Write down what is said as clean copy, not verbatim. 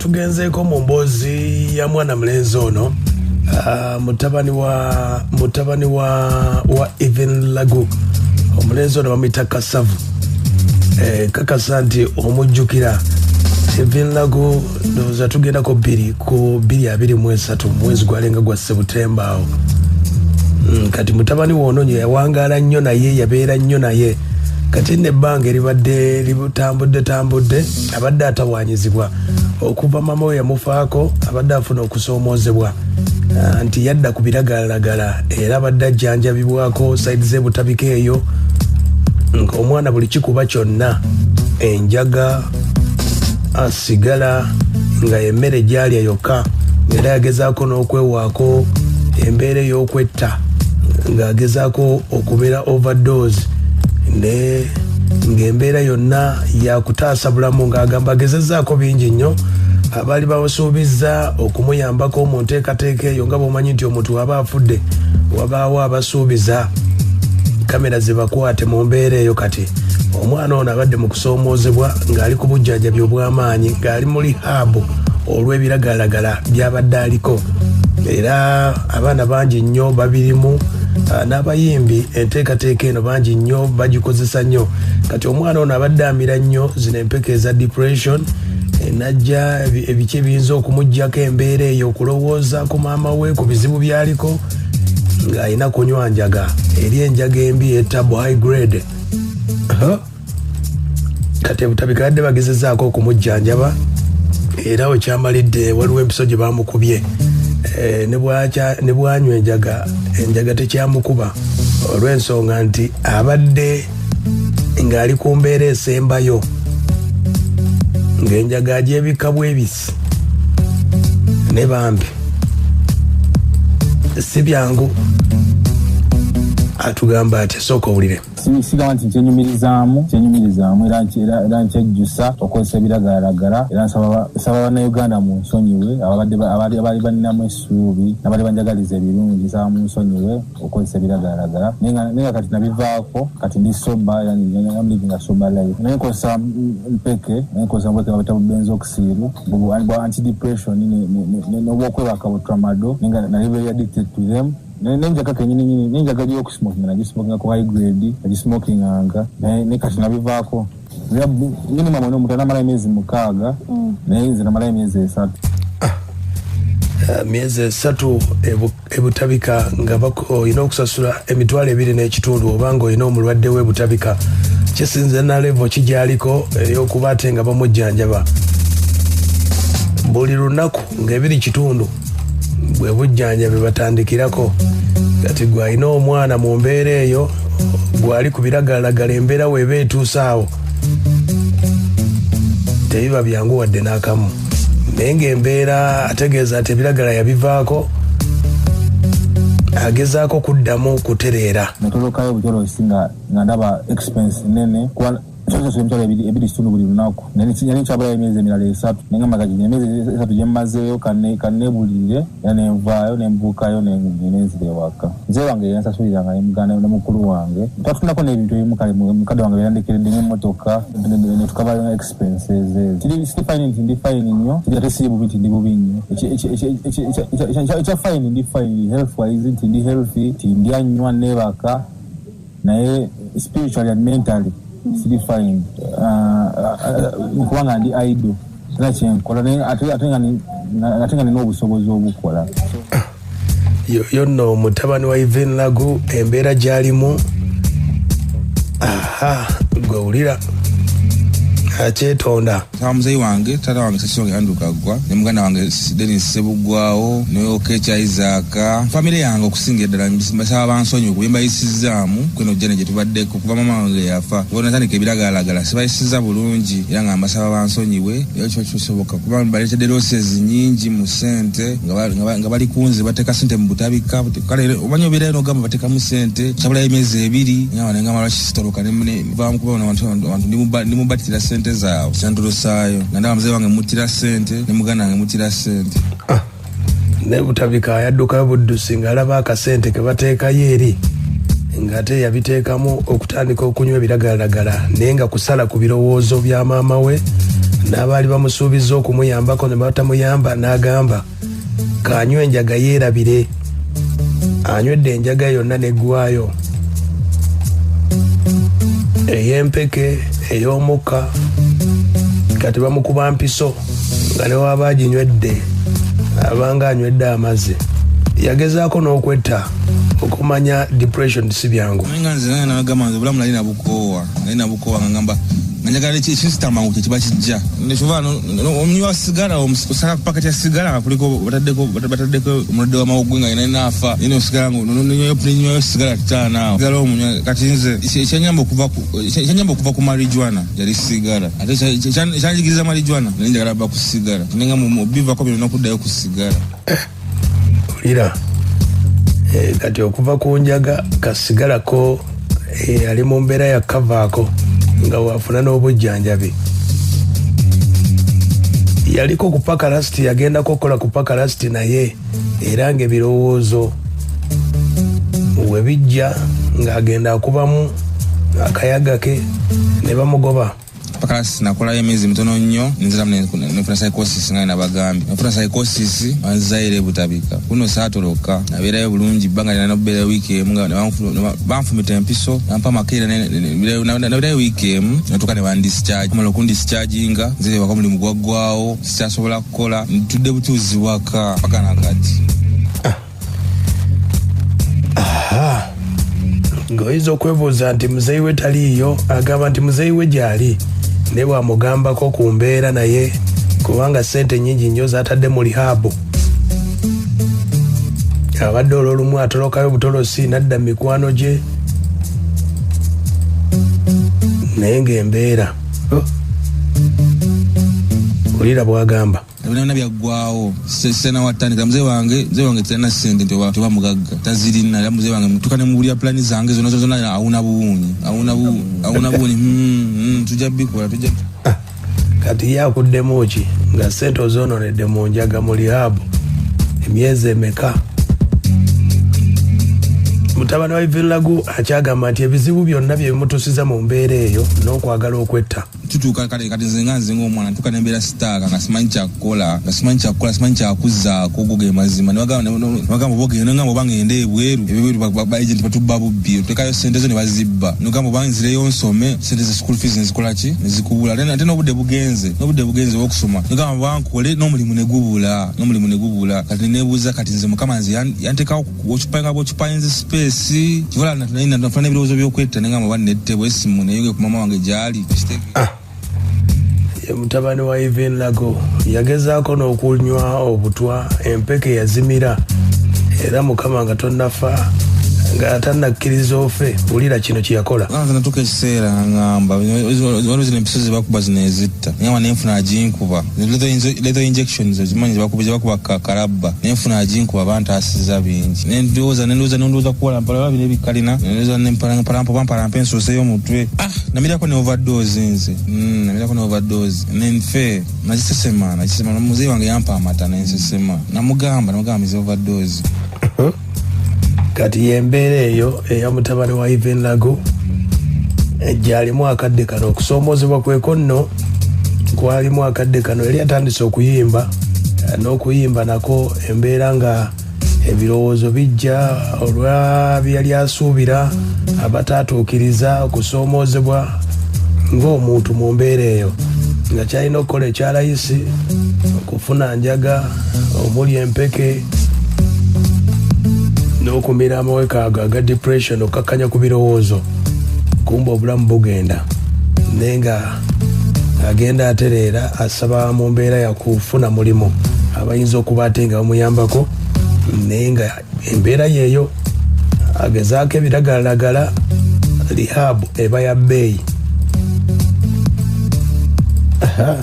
Tugenzeeko mu mboozi ya mwana mulenzi ono, mutabani wa Even Lagu. Omulenzi ono bamuyita Kasavu. Kakasa nti omujjukira Even Lagu. Ndowooza tugendako bbiri ku 2023, mwezi gwalenga gwa Sebutemba awo. Kati mutabani woono nyo yawangaala nnyo naye, yabeera nnyo naye. Kati nno ebbanga eribadde litambudde tambudde, abadde atawaanyizibwa okuva mama we yamufaako. Abadde afuna okusoomoozebwa, nti yadda ku biragalalagala, era abadde ajjanjabibwako side z'ebutabika eyo, ng'omwana buli kikuba kyonna, enjaga, asigala nga emmere gyalya yokka. Era yagezaako n'okwewaako embeera ey'okwetta, ng'agezaako okubeera overdose, ne ng'embeera yonna yakutaasa bulamu, ng'agamba agezezzaako bingi nnyo. Abaali basuubizza okumuyambako mu nteekateeka eyo, nga bw'omanyi nti omuntu aba afudde wabaawo abasuubiza kamera zibakwate mu mbeera eyo. Kati omwana ono abadde mu kusoomoozebwa, ng'ali ku bujjanjabi obw'amaanyi, ng'ali mu rehab olw'ebiragalalagala by'abadde aliko. Era abaana bangi nnyo babirimu, n'abayimbi enteekateeka eno bangi nnyo bagikozesa nnyo. Kati omwana ono abadde amira nnyo zino empeke eza depression, najja ebiki ebiyinza okumugjako embeera eyo, okulowooza ku maama we, ku bizibu by'aliko, ng'alina kunywa njaga, eri enjaga embi etabu high grade. Huh? Kati ebutabika yadde bagezezaako okumujjanjaba, era wekyamalidde waliwo empiso gye bamukubye. Ne bwanywa enjaga, enjaga tekyamukuba, olw'ensonga nti abadde ng'ali ku mbeera esembayo, ng'enjaga agyebika bwebisi. Ne bambi si byangu. Atugamba ati sooka owulire. Sigamba nti nkyenyumirizaamu, era nkyejjusa okukozesa ebiragalalagala. Era nsaba Bannayuganda munsonyiwe, ababadde abaali balinamu essuubi n'abali banjagaliza ebirungi. Nsaba munsonyiwe okukozesa ebiragalalagala, naye nga kati nabivaako. Kati ndi sober, era I'm living a sober life. Naye nkozesa mpeke, naye nkozesa mpeke babita benzoxil bwa antidepression n'obwokwebaka bu tramadol, naye nga nali very addicted to them. Nenjaga kenyini nyini, nenjaga gyokusmokinga, nagismokinga ku high grade, nagismokinganga, naye kati nabivaako. Minimum olina omuntu anamala emyezi 6, naye nze namalayo emyezi 3. Myezi 3 ebutabika nga olina okusasula 25,000, oba nga olina omulwadde w'ebutabika, kisinze na level kigyaliko ey'okuba ate nga bamujjanjaba buli lunaku nga 2.5 bwe bujjanjabi batandikirako. Kati gwe alina omwana mu mbeera eyo, gwali ku biragalalagala, embeera weeba etuuse awo tebiba byangu wadde n'akamu. Naye ng'embeera ategeeza nti ebiragala yabivaako, agezaako kuddamu kutereera. Natolokayo butolosi nga ndaba expense nene, kuba kyosasula 25,000 buli lunaku. Nali nkyabulayo emyezi emirala 3, naye ngamba kati emyezi 3 gyemmazeeyo kanneebulirire. Era nenvaayo, nembuukayo, nenzira ewaka. Nze wange yansasuliranga ne muganda ne mukulu wange, twatunako n'ebintu ebimu. Kale mukadde wange byandekeredde n'emmotoka, netukabayo expenses ezo. Siri fine nti ndi fine nnyo, ate siri bubi nti ndi bubi nnyo. Ekya fine, ndi fine health wise, nti ndi healthy, nti ndya, nnywa, neebaka, naye spiritually and mentally siri fine. Kubanga ndi idle, era kyenkola, naye ate nga nina obusobozi obukola. Yoyo nno mutabani wa Even Lagu, embeera gy'alimu. Aha, gwe wulira akyetonda. Saba muzeyi wange, taata wange Sekisonge Andrew Kaggwa, ne muganda wange Denis Sebuggwawo, ne Okecha Isaac, famire yange okusinga eddala, mbasaba bansonyiwe ku bye mbayisizaamu kweno jjane gye tubaddeko kuva mama wange yafa. Kuba natandika ebiragalalagala sibayisizza bulungi, era nga mbasaba bansonyiwe era kiba kisoboka, kuba baleetedde losses nyingi mu ssente nga bali kunze bateeka ssente mu butabika. Kale omanyi obeerayo n'ogamba bateekamu ssente, kyabulayo emyezi 2, ngamba nengamba lwaki sitoloka nevamu, kuba bano abantu ndimubatira ssente zaabwe kyantolosaayo, nga ndaba muzeeyi wange mutira ssente ne muganda wange mutira ssente. Ne butabika yaddukayo buddusi ng'alaba akasente ke bateekayo eri, ng'ate yabiteekamu okutandika okunywa ebiragalalagala, naye nga kusala ku birowoozo bya maama we. N'abaali bamusuubizza okumuyambako ne batamuyamba, n'agamba kanywe enjaga yeerabire. Anywedde enjaga yonna neggwayo, ey'empeke, ey'omukka. Kati bamukuba mpiso nga ne waba aginywedde abanga anywedde amazzi. Yagezaako n'okwetta, okumanya depression si byangu. Naye nga nze nange nagamba nze obulamu nali nabukoowa, nali nabukoowa, nga ngamba nga njagala ekinsita mangu kyekiba kijja. Nekyova omunywi wa sigala osanga paketi ya sigala nga kuliko bataddeko omulwadde w'amawuggwe nga yena naafa, naye nosigala nenywayo sigala 5 awo sigala omunywa. Kati nze ekyannyamba okuva ku marijuana yali sigala, ate ekyanjigiriza marijuana nali njagala bba ku sigala, naye nga bivako bino n'okuddayo ku sigala. Olira. Kati okuva ku njaga kasigalako, ali mu mbeera ya kavaako nga wafuna n'obujjanjabi. Yaliko ku Pakarasti, yagendako okukola ku Pakarasti, naye era ng'ebirowoozo we bijja ng'agenda akubamu akayaga ke ne bamugoba. Pakarasti nakolayo emyezi mitono nnyo, nziramu nenfuna psychosis nga nabagambye. Nfuna psychosis, banzayire butabika. Kuno saatoloka, nabeerayo bulungi bbanga lyonna, nokubeerayo wiiki emu nga banfumita empiso, bampa amakeera, nabeerayo wiiki emu, natuuka ne bandischarge. Bamala okundischarginga, nze waka omulimu gwaggwawo, sikyasobola kukola, ntudde butuuzi waka paka nakati. Aha. Ng'oyinza okwebuuza nti muzeeyi we taliiyo, agamba nti muzeeyi we gy'ali, naye bw'amugambako ku mbeera, naye kubanga ssente nnyingi nnyo z'atadde mu rehab. Abadde olw'olumu atolokayo butolosi n'adda mu mikwano gye, naye ng'embeera. Oh. Olira bw'agamba. Ebintu byaggwawo. Sena watandika muzeeyi wange talina ssente nti oba mugagga tazirina. Era muzeeyi wange mutuuka ne muwulira pulani zange zonna zonna, awuna buwuunyi, awuna buwuunyi. Tujja bikola, tujja. Kati ye akuddemu ki nga ssente ozoononedde mu njaga mu rehab emyezi emeka? Mutabani wa Ivan Lagu akyagamba nti ebizibu byonna bye bimutuusiza mu mbeera eyo n'okwagala okwetta. Tutuuka kale kati nze nga nze ng'omwana ntuuka ne mbeera sitaaka nga simanyi kyakukola, nga simanyi kyakukola, simanyi kyakuzzaako, ogwo ge mazima. Ne bagamba oba ogende, ngamba oba ngende ebweru, ebweru ba agent batubba bubbi, oteekayo ssente zo ne bazibba. Nogamba oba nzireyo nsome, ssente za school fees nzikola ki, ne zikubula. Ate n'obudde bugenze okusoma. Nogamba oba nkole, n'omulimu ne gubula, n'omulimu ne gubula. Kati neebuuza kati nze Mukama nze yanteekawo occupyinga bw'occupyinze space. Kivola nafuna n'ebirowoozo by'okwetta, ne ngamba oba nettebwa essimu neyonge ku maama wange gy'ali. Ye mutabani wa Ivan Lagu yagezaako n'okunywa obutwa, empeke yazimira, era Mukama nga tonnafa, nga tannakkiriza ofe. Wulira kino kye yakola. Nze natuuka ekiseera nga ŋŋamba waliwo zino empiso ze bakuba zino ezitta, naye nga nenfuna aginkuba lethal injections, ozimanyi ze bakuba kalabba, nenfuna aginkuba bantaasiza bingi. Nendowooza kuwala mpala bino ebikalina, nendowooza nempalampa oba mpalampa ensuuseyo omutwe. Ah, namirako ne overdose nze. Namirako ne overdose nenfe nagisesema. Muzeeyi wange yampa amata nensesema, namugamba mize overdose. Kati yembeera eyo eya mutabani wa Ivan Lagu gyalimu akadde kano. Okusoomoozebwa kweko nno kwalimu akadde kano. Yali atandise okuyimba, n'okuyimba nako embeera nga ebirowoozo bijja olwa bye yali asuubira abataatuukiriza, okusoomoozebwa ng'omuntu mu mbeera eyo nga kyalina okukola ekyalayisi okufuna njaga omuli empeke n'okumira amaweka ago aga depression, okkakkanya ku birowoozo, kumba obulamu bugenda, naye nga agenda atereera. Asaba mu mbeera yakufuna mulimu abayinza okuba ate nga bamuyambako, naye nga embeera yeeyo agezaako ebiragalalagala, rehab eba ya bbeeyi. Aha.